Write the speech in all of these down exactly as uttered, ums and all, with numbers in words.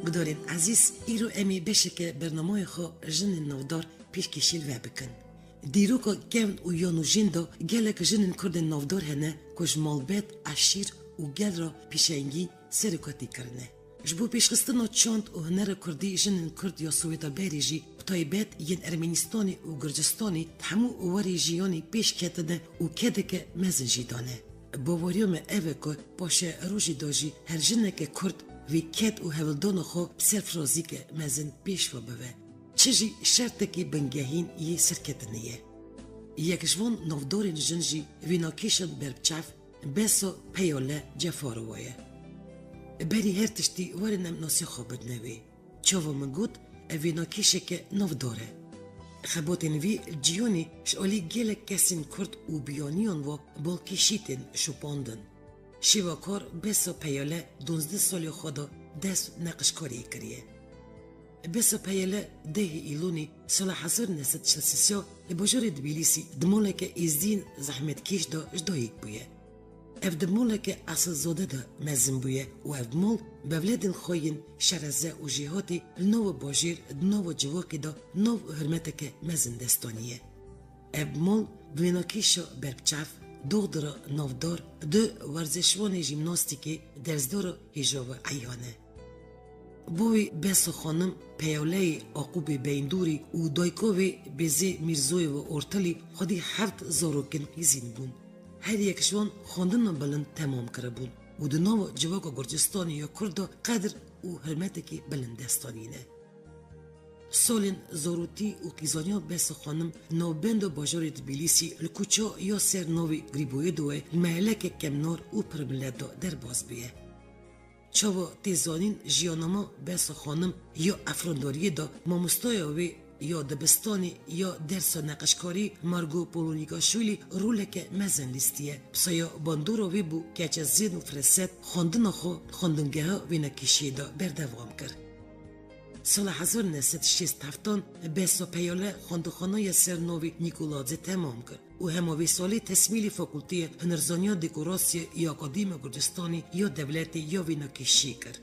Guhdarên ezîz, îro em ê beşeke bernameya xwe Jinên Navdar pêşkêşî li we bikin. Dîroka kevn û ya nûjên de gelek jinên Kurdên navdar hene ku ji malbet, eşîr û gel re pêşengî serokatî kirine. Ji bo pêşxistina çand û hunera Kurdî jinên Kurd ya Sowêta berê jî, bi taybet yên Ermenistanê û Gurcistanê, di hemû warê jiyanê pêş ketine û kedeke mezin jî dane. Baweriya me ev e ku paşerojê de jî her jineke Kurd vê ked û hewldana xwe bi serfiraziyeke mezin pêş ve bive. Çi jî şertekî bingehîn yê serketinê ye. Yek ji van navdarên jin jî vênakêşan berbiçav Beso Peyole Cefarova ye. Berî her tiştî werin em nasê xwe bidine wê. Çawa min got, ev vênakêşeke navdar e. Xebatên vî li cîyanê ji alî gelek kesên Kurd û biyaniyan ve balkêşî tên şopandin. Şêwekar Beso Peyole duwazdeh salê xwe da dest neqişkariyê kiriye. Beso Peyole dehê Îlonê sala hezar neh sed çil sê li bajarê Dibîlîsî di maleke êzdiyên zehmetkêş de ji dayik bûye. Ev di maleke esilzade de mezin bûye û ev mal bi ewledên xwe yên şereze û jêhatî li nava bajêr di nava civakê de nav û hurmeteke mezin dest daniye. Ev mal bi wênakêşa berbiçav, doxdira navdar, du werzişvanê jîmnastîkê, dersdara hêja ve eyan e. Bo wî Beso xanim peyoleyê Aqûbê Beyndûrî û dayika wê Bêzê Mîrzoyê ve Ortilî xwedî heft zarokên qîzîn bûn. Her yek ji wan xwendina bilind temam kiribûn û di nava civaka Gurcistanê ya Kurd de qedir û hurmetekî bilind dest danîne. Salên zarotî û qîzaniya Beso xanim navbenda bajarê Dibîlîsî li kuça ya ser navê Grîboyêdoyê li meheleke kemnar û pirmilet de derbas bûye. Çawa tê zanîn, jiyana Beso xanim ya efrandariyê de mamostaya wê ya dibistanê ya dersa neqişkarî Margo Polonîkaşwîlî roleke mezin lîstiye. Bi saya bandora wê bû keçezên û fireset xwendina xwe xwendingeha wênekêşiyê de berdewam kir. Sala hezar neh sed şêst heftan Beso Peyole xwendixaneya ser navê Nîkoladzê temam kir û hema vê salê tesmîlî Fakulteyê Hunerzaniya Dekorasyê ya Akademiya Gurcistanê ya Dewletê ya Wênakêşiyê kir.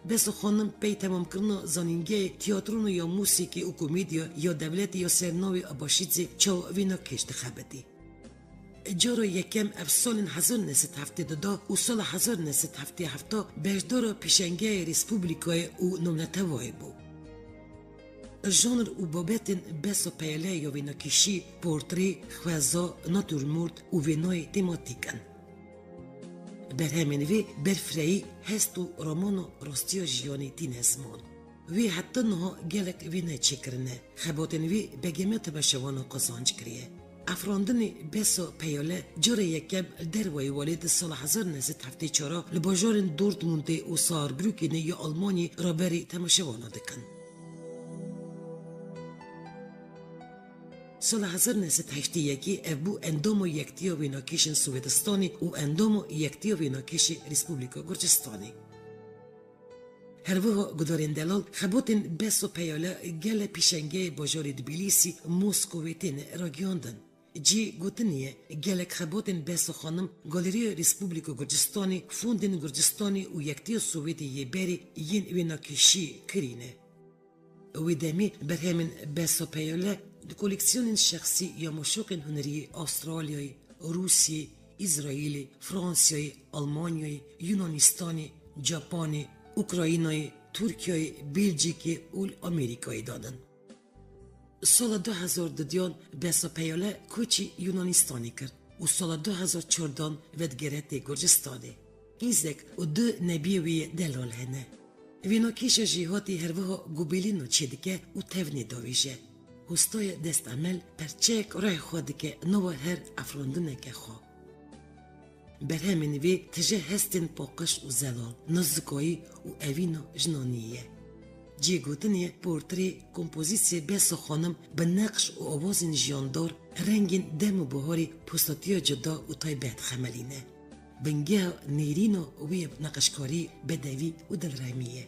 Beso xanim pey temamkirina zanîngehê tiyatron û ya mûsîkê û komedya ya dewletê ya ser navê Abaşîdzê çawa wênakêş dixebitî. Cara yekem ev salên hezar neh sed heftê du de û sala hezar neh sed heftê heft beşdara pêşengehê Respublikayê û Navnetewayê bû. Janr û babetên Beso Peyole ya wênakêşî, portrê, xweza, natürmort û wênayê tematîk in. Berhemên vê berfirehî hest û romana rastiya jiyanê tîne ziman. Wê heta niha gelek wêne çêkirine. Xebatên wê begeme temeşevanan qazanc kiriye. Afirandinê Beso Peyole cara yekem li dervayî welê di sala hezar neh sed heftê çar li bajarên Dortmundê û Saarbrückenê ya Almanyê raberî temeşevanan dikin. Sala hezar neh sed heştê yekê ev bû endama Yektiya Wênakêşên Sowêtistanê û endama Yektiya Wênakêşê Respublika Gurcistanê. Her wiha guhdarên delal, xebatên Beso Peyole gele pêşengehê bajarê Dibîlîsî, Moskowê têne ragiyandin. Cî gotinê ye, gelek xebatên Beso xanim Galeriya Respublika Gurcistanê, Fondên Gurcistanê û Yektiya Sowêtê yê berê yên wênakêşî kirîne. Wê demê berhemên Beso Peyole di koleksiyonên şexsî ya mûşoqên hunerî yê Astralyayê, Rûsyê, Îsraîlê, Fransayê, Almanyayê, Yunanistanê, Capanê, Ukraynayê, Tirkiyeyê, Belcîkê û li Amerîkayê danin. Sala du hezar duduyan Beso Peyole koçî Yunanistanê kir û sala du hezar çardan vedigere tê Gurcistanê. Qîzek û du nebiyê wê yê delal hene. Wênakêşa jêhatî her wiha gobelîna çêdike û tevnê davêje. Hostoya destemel perçeyek rêya xwe dike nava her afirandineke xwe. Berhemên wê tije hestên paqij û zelal, nazikayî û evîna jinanî ye. Cihê gotinê ye, portrê, kompozîsiyê Beso xanim bi neqş û awazên jiyandar, rengên dem û biharê postatiya cuda û taybet xemelîne. Bingeha nêrîna wê neqişkarî bedewî û dilremî ye.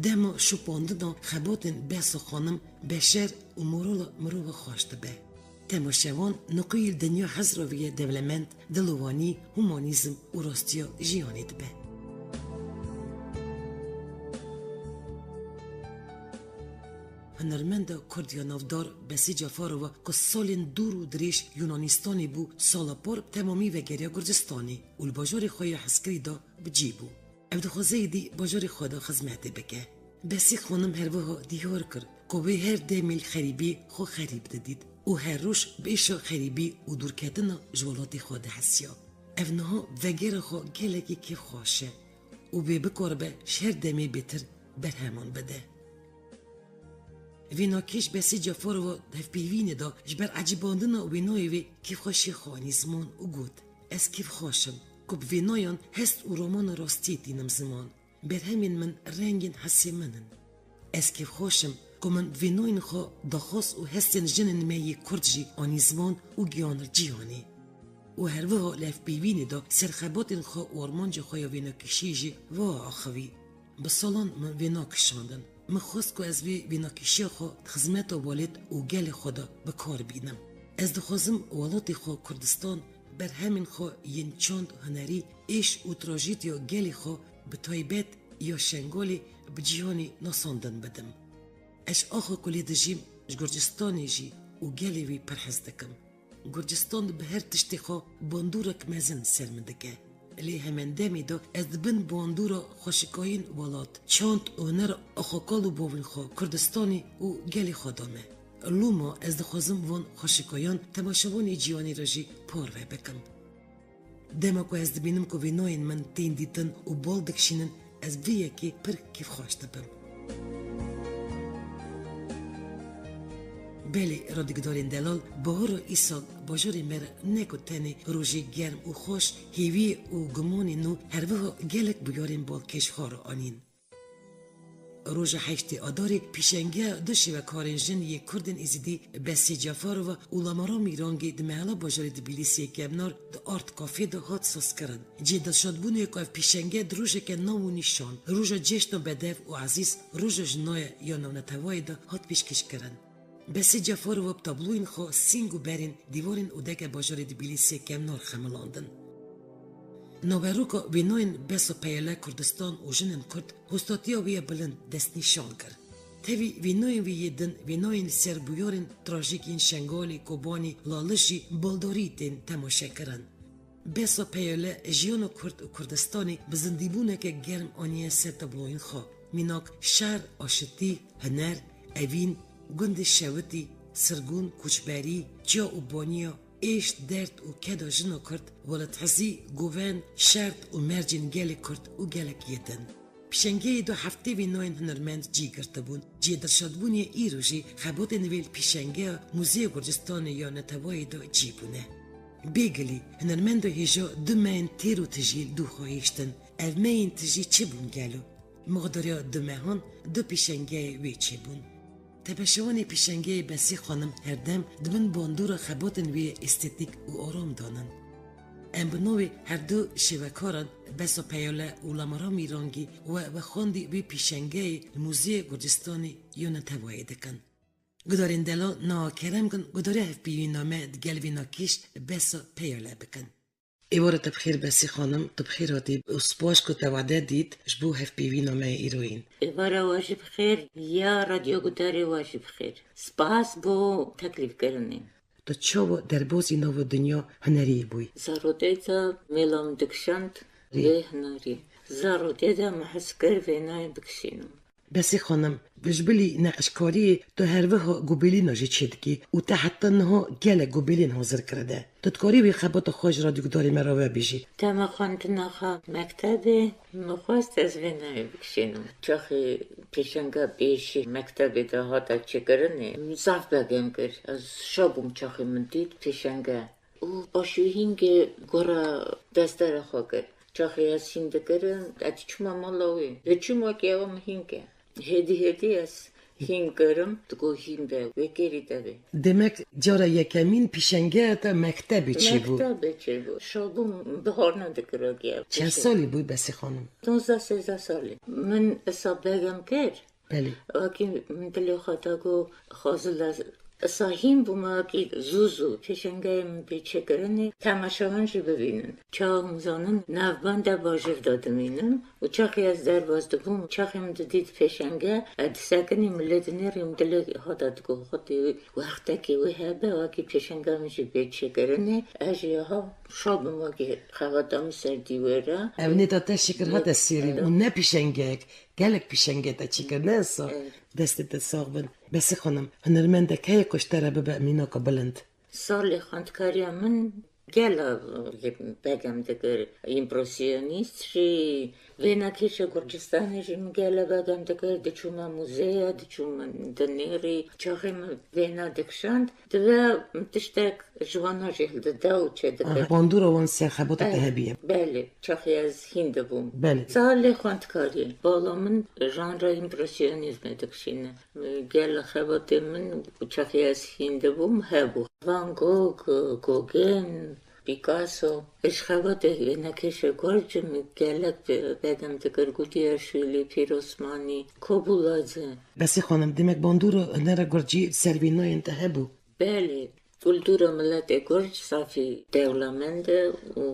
Dema şopandina xebatên Beso xanim beşer û morala mirova xweş dibe. Temaşevan niquyî li dinya hezra wê yê dewlemend, dilovanî, humanîzm û rastiya jiyanê dibe. Hunermenda Kurd ya navdar Besî Cafarova ku salên dûr û dirêj Yunanistanê bû, sala par bi temamî vegeriya Gurcistanê û li bajarê xwe ya hezkirî de bi cî bû. Ew dixwaze êdî bajarê xwe de xizmetê bike. Besî Xanim her wiha diyar kir ku wê her demê li xerîbiyê xwe xerîb didît û her roj bi êşa xerîbî û dûrketina ji welatê xwe dihesiya. Ev niha vegera xwe gelekî kêfxweş e û wê bikaribe ji her demê bêtir berheman bide. Vênakêş Besî Cafarova di hevpeyvînê de ji ber ecibandina wênayê wê kêfxweşiyê xwe anî ziman û got, Ez kêfxweş im ku bi vênayan hest û romana rastiyê tînim ziman. Berhemên min rengên hesê min in. Ez kêfxweş im ku min vênayên xwe daxwaz û hestên jinên me yê Kurd jî anî ziman û gihanir cîhanê. Û her wiha li hevpeyvînê de ser xebatên xwe û armanca xwe ya vênakişiyê jî va axivî. Bi salan min vêna kişandin. Min xwest ku ez vê vênakişiya xwe di xizmeta welêt û gelê xwe de bi kar bînim. Ez dixwazim welatê xwe Kurdistan berhemên xwe yên çand, hunerî, êş û trajîdiya gelê xwe bi taybet ya Şengalê bi cîhanê nasandin bidim. Ez ji axa ku lê dijîm, ji Gurcistanê jî û gelê wî pir hez dikim. Gurcistan bi her tiştê xwe bandorek mezin ser min dike. Lê hemendemê de ez di bin bandora xweşikayên welat, çand û hunera axakal û bavên xwe Kurdistanê û gelê xwe de me. Loma ez dixwazim van xweşikayan temaşevanê cîhanê re jî parve bikim. Dema ku ez dibînim ku vênayên min tên dîtin û bal dikişînin, ez vê yekê pir kêfxweş dibim. Belê, radyogudarên delal, bahara îsal bajarê me re ne ku tenê rojê germ û xweş, hêviyê û gumanê nû, her wiha gelek bûyerên balkêş xwe re anîn. Roja heştê Adarê pîşengeya du şêvekarên jin yê Kurdên Êzidî Besî Cafarova û Lamara Mîrangê di mehela bajarê Tbilîsiyê Kevnar di Art Cafê de hat sazkirin. Cihê dilşadbûnê ku ev pîşenge di rojeke nav û nîşan, roja cejna bedev û ezîz, roja jinayê ya navnetewayê de hat pêşkêşkirin. Besî Cafarova bi tabloyên xwe sîng û berên dîwarên odeke bajarê Tbilîsiyê Kevnar xemilandin. Naveroka vênayên Besa Peyale Kurdistan û jinên Kurd hostatiya wî ya bilind destnîşan kir. Tevî vênayên wî yê din, vênayên li ser bûyerên trajîk yên Şengalê, Kobanê, Lalijê jî baldarî tên temaşekirin. Besa Peyale jiyana Kurd û Kurdistanê bi zindîbûneke germ aniye ser tabloyên xwe. Mînak, şer, aşitî, huner, evîn, gundê şewitî, sirgûn, koçberî, çiya û baniya, êş, derd û keda jina Kurd, welethezî, govend, şert û mercên gelê Kurd û gelek yê din. Pîşengeyê du heftê vênayên hunermend cî girtibûn. Cihê dilşadbûnê îro jî xebatên wê li pîşengeya Mûzeya Gurcistanê ya Netewayê de cî bûne. Bêgilî, hunermenda hêja du meyên têr û tijî li dû xwe hiştin. Ev meyên tijî çi bûn gelo? Mixdariya du mehan du pîşengeyê wê çêbûn. Tebeşewanê pîşengeyê Besî Xanim her dem di bin bandora xebatên wê yê estetîk û aram danin. Em bi navê her du şêvekaran Besa Peyale û Lamara Mîrangî we vexwendî wê pîşengeyê li Mûzeyê Gurcistanê ya Netewayê dikin. Gudarên delal, niha kerem kin, gudariya hevpeyvîna me digel vênakêş Besa Peyale bikin. Êvara te bi xêr Besî Xanim, tu bi xêr hatî û spas ku te wade dît ji bo hevpeyvîna me yê îroyîn. Êvara we jî bi xêr, ya radyogudarê we jî bi xêr. Spas bo teklîfkirinê. Tu çawa derbasî nava dinya hunerî bûyî? Zarotê de mêla min dikişand Rî. Vê hunerî. Zarotê de min hez kir vênayê bikişînim. Besî Xanim, ji bilî neqişkariyê tu her wiha gobelîna jî çêdikî û te heta niha gelek gobelîn hazir kirine. Tu dikarî wî xebata xwe ji radyogudarê me re vebêjî? Dema xwendina xwe mektebê, min xwest ez vênayê bikişînim. Çaxê pêşenga pêşî mektebê de hate çêkirinê, min zaf begem kir. Ez şa bûm çaxê min dît pêşenge. Û paşê hîngê gora destera xwe kir. Çaxê ez hîn dikirim, ez diçûma mala wê. Diçûma ku ew min hîn ke. Hêdî hêdî ez hîn kirim, digo hîn be, wê kêrî de be. Demek cara yekemîn pîşengeya te mektebê çêbû? Mektebê çêbû. Şabûm bihar nedikira ki ev. Çend salî bû Besî Xanim? Duzdeh sêzdeh salî. Min esa begem kir. Belê. Wekî min dilê xwe de got, xwezil ez Sahîm bûma kî zû zû pêşengeyê min bê çêkirinê temaşevan jî bibînin. Çawa hûn zanin, navbenda bajêr de dimînim û çaxê ez derbas dibûm, çaxê min didît pêşenge, ez disekinîm, lê dinêrîm, dilê xwe de digot, Xwedê wextekê wê hebe, wekî pêşenga min jî bê çêkirinê, ez jî aha şa bim wekî xebata min ser dîwêr e. Ev nêta te şikir hate sêrîn û ne pêşengek, gelek pêşenge te çêkir, ne sa? Evet. Destê te sax bin. Besî xanim, hunermendek heye ku ji te re bibe mînaka bilind? Salê xwendkariya min gela, e, begem dikir. Împresyonîst jî, wênekêşa Gurcistanê jî min gela begem dikir. Diçûme muzeya, diçûme dinêrî. Çaxê min wêna dikişand, dibe min tiştek ji wana jî hildide û çêdikir. Bandora wan ser xebata te hebiye? Belê, çaxê ez hîn dibûm. Belê. Salê xwendkariyê. Bala min janra împresyonîzmê dikişîne. Gela xebatê min û çaxê ez hîn dibûm hebû. Van Gogh, Gauguin, Picasso. Ji xebatê wênekêşê Gurcî min gelek begem dikir. Gulî Erşûlî, Pîr Osmanî, Kobuladze. Besî xanim, demek bandora hunera Gurcî ser wênayên te hebû? Belê. Kultura miletê Gurc zafî dewlemend e û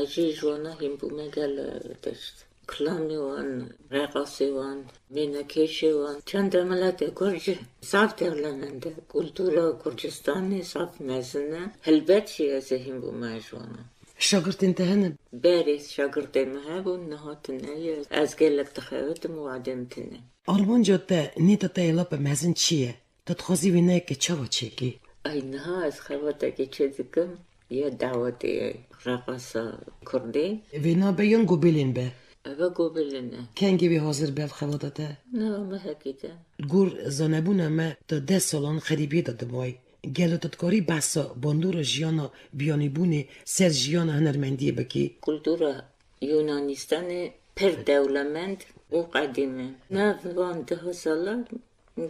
ez jî ji wana hîn bûme gel tişt. Kilamê wan, reqasê wan, wênekêşê wan. Çanda miletê Gurc zaf dewlemend e. Kultura Gurcistanê zaf mezin e. Helbet jî ez ê hîn bûme ji wana. Şagirtên te hene? Berê şagirtê min hebûn, niha tune ye. Ez gelek dixebitim û wadê min tune. Armanca te, nêta te yê lape mezin çi ye? Tu dixwazî wêneyekê çawa çêkî? Ay niha ez xebatekê çê dikim, ya dawetê ye, reqasa kurdî. Wêna be yan gobelên be? Eve gobelên e. Kengê wê hazir be ev xebata te? Niha mehekî de. Gor zanebûna me, tu deh salan xerîbiyê de dimayî. Gelo tu dikarî behsa bandora jiyana biyanîbûnê ser jiyana hunermendiyê bikî? Kultura Yunanistanê pir dewlemend û qedîm e. Nav van deha sala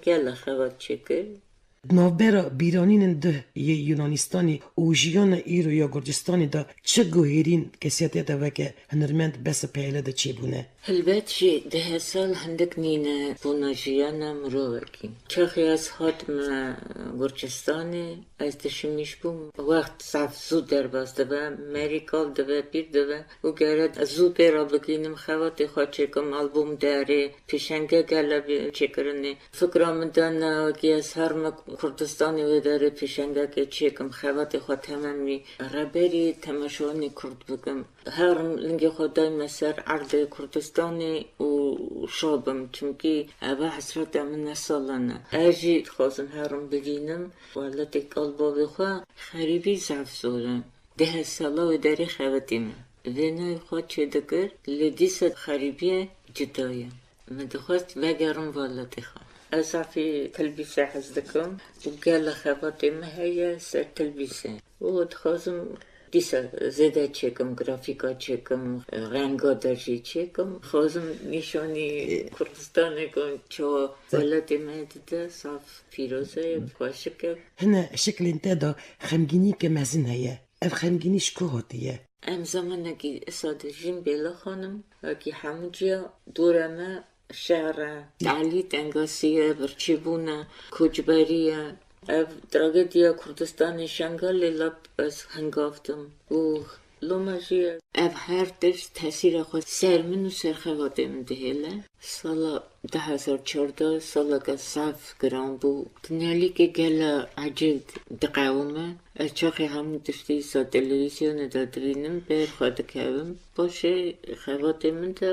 gela xebat çêkir. Di navbera bîranînên duh yê Yunanistanê û jiyana îro ya Gurcistanê de çi guhêrîn kesiyetiyê te weke hunermend bes peyale de çêbûne? Helbet jî deha sal hindik nîne bûna jiyana mirovekî. Çaxê ez hatime Gurcistanê, ez dişimîş bûm. Wext zaf zû derbas dibe, merî kal dibe, pîr dibe û gere zû pê re bigihînim, xebatê xwe çêkim, albûm derê, pêşenge gele bê çêkirinê. Fikra min de ne wekî ez herime Kurdistanê wê derê pêşengekê çêkim, xebatê xwe tememî reberî temaşevanê kurd bikim. Herim lingê xwe dayme ser erdê Kurdistanê û şa bim, çimkî eve hesreta min ne salan e. Ez jî dixwazim herim bibînim welatê kal bavê xwe. Xerîbî zaf zor e. Deh sala wê derê xebitî min. Vênayê xwe çêdikir, lê dîsa xerîbiyê cuda ye. Min dixwest vegerim welatê xwe. Ez zafî tilbîse hez dikim û gela xebatê min heye ser tilbîsê. Û dixwazim dîsa zêde çêkim, grafîka çêkim, renga de jî çêkim. Dixwazim nîşanî Kurdistanê ku çawa welatê me dide, zaf pîroze ye, xweşik e. Hine şiklên te de xemgîniyeke mezin heye. Ev xemgînî ji ku hatiye? Em zemanekî îsa dijîn, Bêla xanim, wekî hemû ciya dora me şer e, talî tengasî ye, birçîbûn e, koçberî ye. Ev tragediya Kurdistanê Şengalê lap ez hingav dim û loma jî ye. Ev her tişt tesîra xwe ser min û ser xebatê min dihêle. Sala du hezar çardeh saleke zaf giran bû. Tunelîkê gela ecêb diqewime. Ez çaxê hemû tiştî sa televîzyonê de dibînim, ber xwe dikevim. Paşê xebatê min de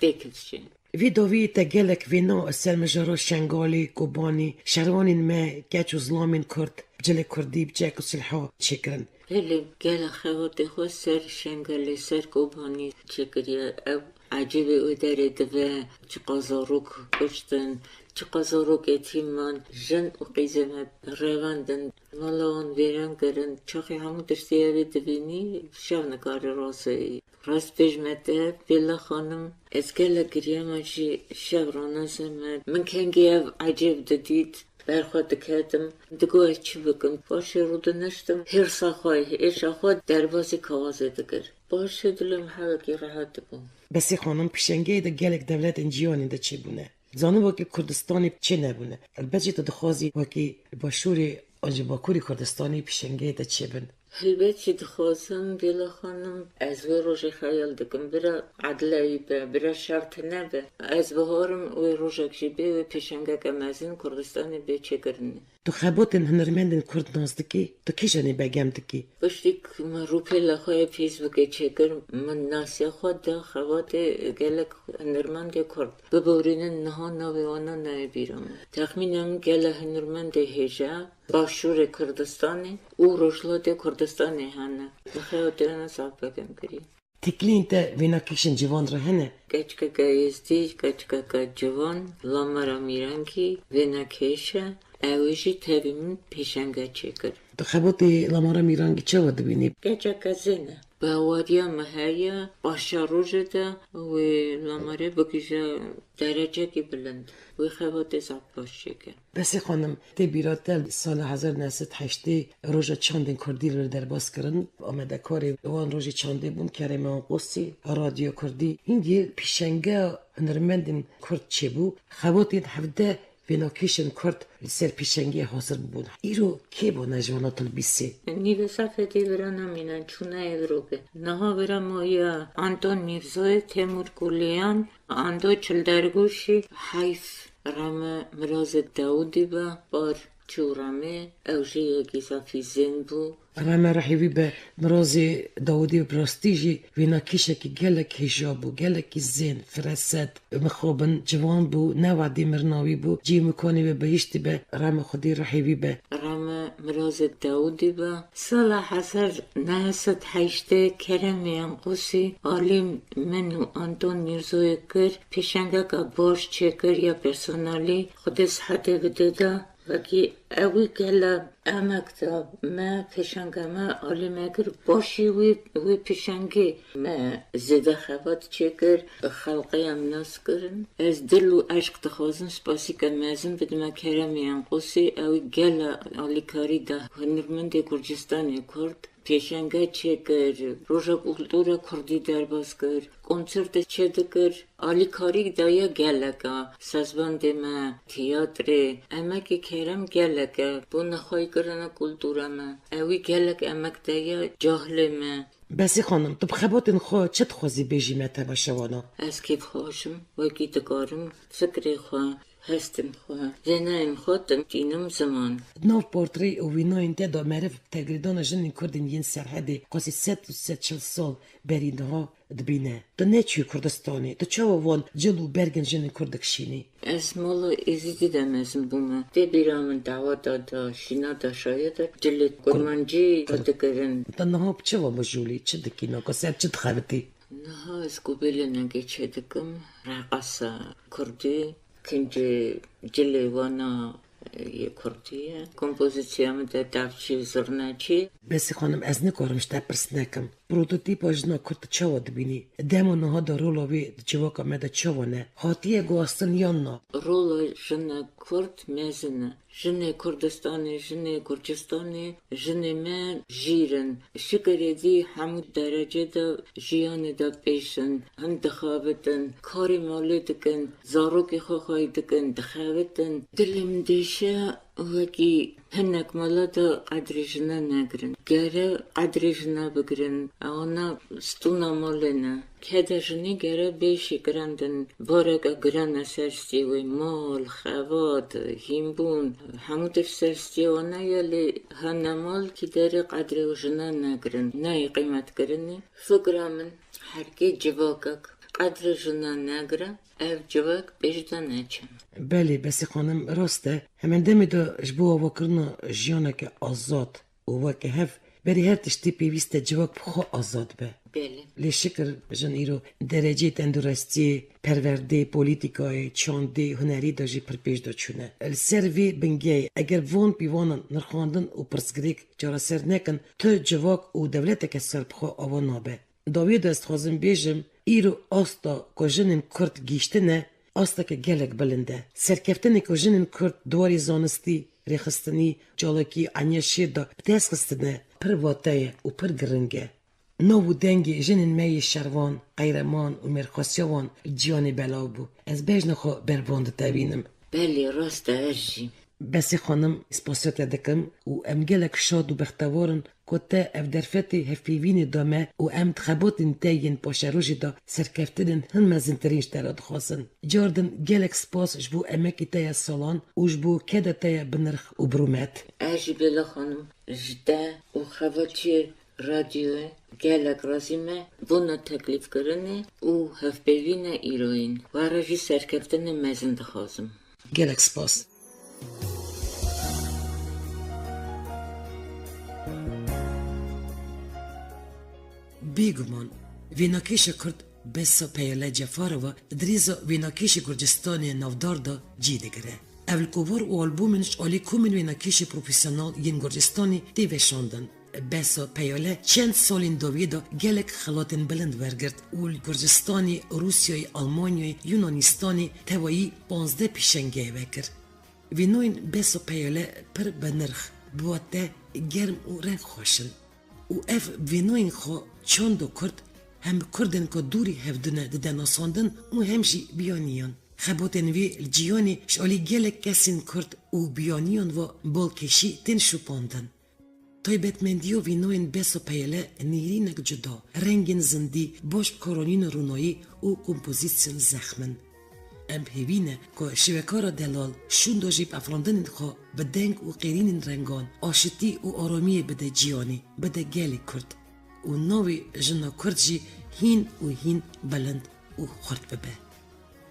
têkil çi. Vî dawî te gelek vêna ser mijara Şengalê, Kobanî, şervanên me, keç û zilamên Kurd, bi cilê Kurdî, bi çek û silha çêkirin. Belê, gela xebatê xwe ser Şengalê, ser Kobanî çêkiriye. Ew ecêbê wê derê dibe, çiqas zarok kuştin, çiqas zarok etîm man, jin û qîzê me revandin, mala wan vêran kirin. Çaxê hemû tiştê evê dibînî, şev nikarî raseyî. Rast bêjme te, Bêla xanim, ez gelek giriyama jî şev ranezeme. Min kengî ev ecêb didît, ber xwe diketim. Digot ez çi bikim? Paşê rûdiniştim, hêrsa xwe, êşa xwe derbasî kawazê dikir. Paşê dilê min hewekî rehet dibû. Besî xanim, pêşengeyê de gelek dewletên cîhanê de çêbûne. Zanî wekî Kurdistanê çê nebûne. Elbet jî tu dixwazî wekî başûrê an jî Bakurê Kurdistanê pêşengeyê te çêbin. Helbet jî dixwazim, Dêla Xanim, ez wê rojê xeyal dikim. Bira edleyî be, bira şert nebe. Ez biharim wê rojek jî bê, wê pêşengeke mezin Kurdistanê bê çêkirinê. Tu xebatên hunermendên Kurd nas dikî? Tu kîjanê begem dikî? Piştî ku me rûpêla xwe yê Facebookê çêkir, min nasiya xwe da xebatê gelek hunermendê Kurd. Biborînin niha navê wana nayê bîra min. Texmîna min gele hunermendê hêja Başûrê Kurdistanê û Rojhilatê Kurdistanê hene. Li xebatê wana zaf begem kirî. Têkiliyên te vêna kêşên ciwan re hene? Keçikeke êzdî, keçikeke ciwan, Lamara Mîrengî, vêna kêş e. Ew ê jî tevî min pêşenge çêkir. Tu xebatê Lamara Mîrengî çawa dibînî? Keçeke zêne. Bi hawariya me heye, paşa rojê de wê Lamarê bigihîje derecekî bilind. Wê xebatê zaf baş çêke. Besî Xanim, tê bîra te sala hezar neh sed heştê roja çandên kurdî li wir derbas kirin. Amadekarê wan rojê çandê bûn Kerem Anqosî, Radyo Kurdî. Hingê pêşengeya hunermendên kurd çêbû. Xebatên hevdeh vênakêşên kurd li ser pêşengiyê hazir bûbûn. Îro kê bûne ji wana tu dibîsî? Nîvê safê dê vira namîne, çûne ê viro be. Niha vira maye Anton Mîrzoyê, Temur Kuliyan, Ando Çildergûşî, heyf. Rame Mirazê Dawudî be, par çû ramê, ew jî yekî zafî zên bû. Rame rihê wî be, Mirazê Dawudî bi rastî jî vênakêşekî gelek hêja bû, gelekî zên, fireset, mixabin, ciwan bû, ne wedî mirina wî bû, cî mikanê wê bihiştî be, rame Xwedê rihê wî be. Rame Mirazê Dawudî be. Sala hezar neh sed heştê Keremê Anqosî alî min û Anton Mîrzoyê kir, pêşengeke baş çêkir ya personelî, Xwedê sihetê bide de. Wekî ewî gele emek da me, pêşenge me alî me kir, başî wî, wî pêşengê me zêde xebat çêkir, xelqê em nas kirin. Ez dil û eşq dixwazim spasîke mezin bidime Keremê Anqosî, ewî gele alîkarî da hunermendê Gurcistanê Kurd. Pêşenge çêkir, roja kultura kurdî derbas kir, konsertê çêdikir, alîkarî daye gelek a, sazbandê me, tiyatrê, emekê Kerem gelek e, bo nexweyîkirina kultura me. Ewî gelek emek daye cahlê me. Besî Xanim, tu bi xebatên xwe çi dixwazî bêjî me temaşewana? Ez kêfxweş im, wekî dikarim fikrê xwe, hestên xwe, zêneyên xwe tînim ziman. Di nav portrê û wînayên te de meriv bi tevgirêdana jinên Kurdên yên Serhedê qasî sed û sed çil sal berî niha dibîne. Tu neçûyî Kurdistanê, tu çawa van cil û bergên jinên Kurd dikişînî? Ez mala Êzidî de mezin bûme. Tê bîra min daweta da, şîna da şaye de cilê kurmancî xwe dikirin. Tu niha bi çi ve mijûlî, çi dikî, naka ser çi dixebitî? Niha ez gobelênekê çêdikim, reqasa kurdî, kincê cilê wana yê kurdî ye. Kompozîsiya min de devçî û zurnaçî. Besî Xanim, ez nikarim ji te pirs nekim. Prototîpa jina kurd tu çawa dibînî? Dema niha de rola wê di civaka me de çawa ne? Hatiye guhastin yan na? Rola jina kurd mezin e. Jinê Kurdistanê, jinê Gurcistanê, jinê me jîr in. Şikerê dî hemû derecê de jiyanê de pêş in. Hin dixebitin, karê malê dikin, zarokê xwe xwey dikin, dixebitin. Dilê min dêşe wekî hinek mala de qedrê jina negirin. Gere qedrê jina bigirin. Ewana stûna malê ne. Keda jinî gere bê şikirandin, bareke giran e ser stê wê, mal, xebat, hînbûn, hemû tişt ser stê wan e, ya lê hene mal kî derê qedrê jinan negirin, nayê qîmetkirinê. Fikra min, herkê civakek qedrê jinan negire, ev civak pêş de neçe. Belê, Besî Xanim, rast e. Hemen demê de ji bo avakirina jiyaneke azad, û weke hev, berî her tiştî pêwîst e civak bi xwe azad be. Belê. Lê şikir jin îro dereceyê tendurestiyê, perwerdê, polîtîkayê, çandê, hunerî de jî pir pêş de çûne. Li ser vê bingehê eger van pîvanan nirxandin û pirsgirêk çareser nekin, tu civak û dewleteke serbixwe ava nabe. Dawiyê de ez dixwazim bêjim, îro asta ku jinên Kurd gihîştine, asteke gelek bilind e. Serkeftinê ku jinên Kurd di warê zanistî, rêxistinî, çalakî, eniya şêr de bi dest xistine, pir wate ye û pir giring e. Nav û dengê jinên me yê şervan, qeyreman û mêrxasiya wan li cîhanê belav bû. Ez bejna xwe ber van ditewînim. Belê, rast e, ez jî. Besî xanim, spasiya te dikim û em gelek şad û bextewar in ku te ev derfetê hevpeyvînê da me û em di xebatên te yên paşerojê de serkeftinên hin mezintirîn ji te re dixwazin. Cardin gelek spas ji bo emekê te ya salan û ji bo keda te ya binirx û birûmet. Ez jî Bêla xanim ji te û xebatiyê radyoyê gelek razî me bona teklîfkirinê û hevpeyvîna îroyîn. We re jî serkeftinên mezin dixwazim. Gelek spas. Bêguman, vênakêşa Kurd Besa Peyale Cefarova di rêza vênakêşê Gurcistanê navdar de cî digire. Ev li kovar û albûmên ji alî komên vênakêşê profesyonel yên Gurcistanê tê veşandin. Besa Peyale çend salên dawiyê de gelek xelatên bilind wergirt û li Gurcistanê, Rûsyayê, Almanyayê, Yunanistanê tevayî panzdeh pêşengehê vekir. Vînoyên Besa Peyale pir bi nirx, bi wate germ û rengxweş in. Û ev vînoyên xwe çanda Kurd hem bi Kurdên ku dûrî hevdû ne dide nasandin û hem jî biyaniyan. Xebatên wî li cîhanê ji alî gelek kesên Kurd û biyaniyan ve balkêşî tên şopandin. Taybetmendiya vînoyên Besa Peyale nêrînek cuda, rengên zindî, baş bi karanîna ronayî û kompozîsyon zexm in. Em hêvî ne ku şîvekara delal şûnda jî bi efrandinên xwe bi deng û qêrînên rengan, aşitî û aramiyê bide cîhanê, bide gelê Kurd. Û navê jina Kurd jî hîn û hîn bilind û xurt bibe.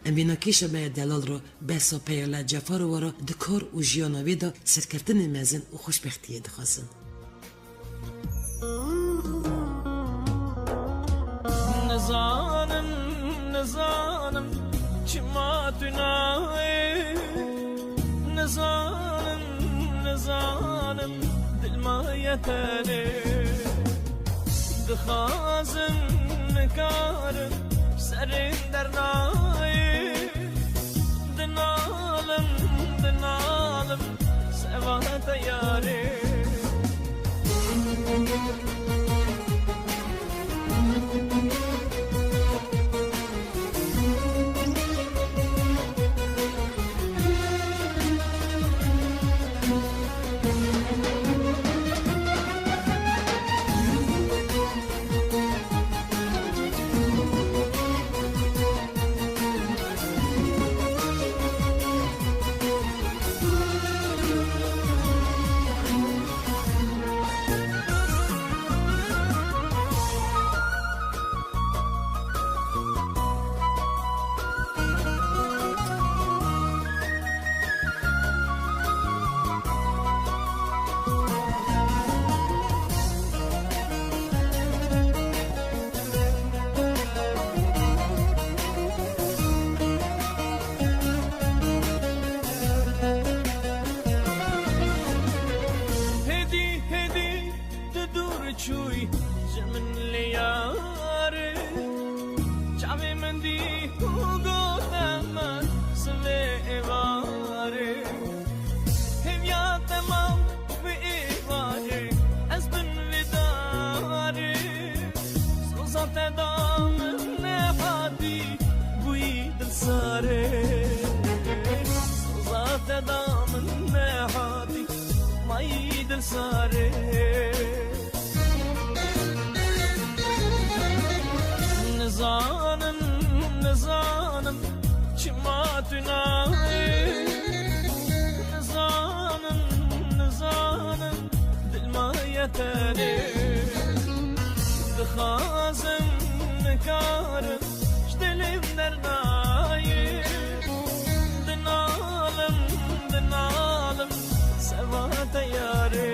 Em vênakêşa me ya delal re, Besa Peyale Cefarova re di kar û jiyana wê de serkeftinên mezin û xweşbextiyê dixwazin. Nizanim, nizanim, çima tu nayê? Nizanim, nizanim, dil maye tenê. Dixwazim, nikarim, serê dernayê. Dinalim, dinalim, seva te yarê. Hêdî, hêdî tu dûr çûyî ji min lê yarê. Çavê min dî û gote min sivê êvarê. Hêviya te mam wî êvarê, ez bin wî darê. Soza te da min nehatî bûyî dilsarê. Soza te da min nehatî mayî dilsarê. Nizanim, nizanim, çima tu nayê? Nizanim, nizanim, dil maye tenê. Dixwazim, nikarim, ji dilê min dernayê. Dinalim, dinalim, seva te yarê.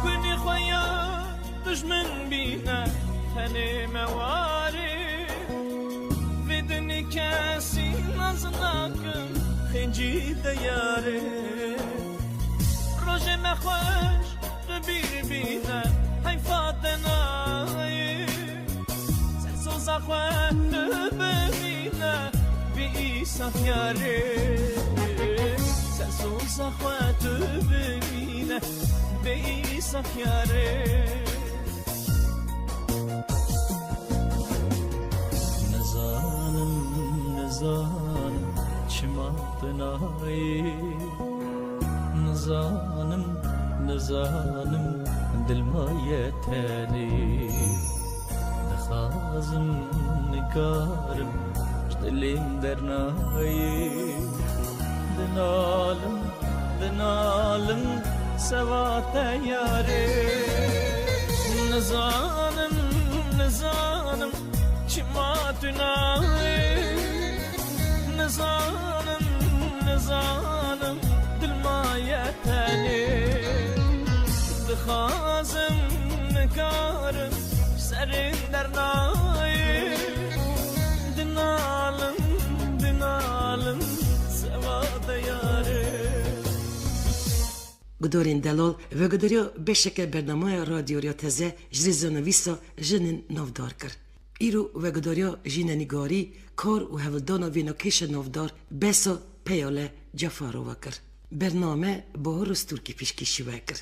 Binê xwe ya dijmin bîne, tenê me warê. Vê dinê kesî naz nakim, Cî de yarê. Rojê me xweş tu bîr bîne, heyfa te nayê. Sersoza xwe tu bimîne, bê îsaf yarê. Sersoza xwe tu bimîne, bê îsaf yarê. Nizanim, nizanim çima tu nayê. Nizanim, nizanim dil maye tenê. Dixwazim, nikarim, ji dilê min dernayê. Dinalim, dinalim, seva te yarê. Nizanim, nizanim, çima tu nayê. Nizanim, nizanim, dil maye tenê. Dixwazim, nikarim, serê min dernayê. Dinalim, dinalim, seva te yarê. Gudarên delal, vegudarîya beşeke bernameya Radyo Rêya Teze ji rêzenivîsa jinên navdar kir. Îro vegudarîya jînenîgarî, kar û hewldana vê nakêşa navdar behsa Peyale Cefarova kir. Bername Bahar Rostûrkî pêşkêşî we kir.